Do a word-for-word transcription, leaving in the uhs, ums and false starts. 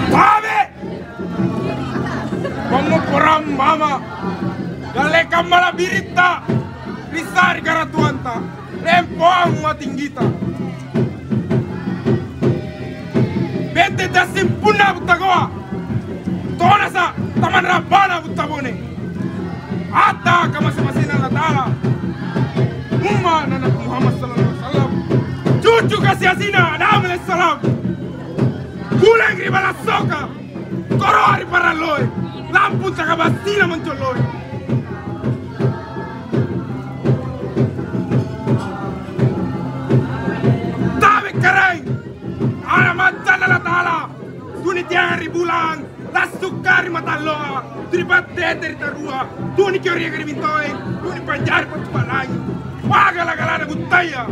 Pame! Pammoporang mama, dallekang mala biritta, ri sa'ri karatuanta, rempoang matinggita. Bete tassimpunna buttagoa, tonasa tamanrabbana buttabone. Atta kamase-masena Allata'ala, umma' na Nabi Muhammad sallallahu alaihi wasallam, cucu kasi-asina Adam alaihissalam, kulang ri balassoka, koroa ri paralloe, lampung takabasina mancolloe. Tabe' Karaeng, ana' mattanna Allata'ala, tuni tiang ri bulang, lassukka ri matalloa, tuni pattete ri tarua, tuni kiorianga ri mintoeng, tuni panjari pattupa langi'. Pagala-galana buttaya,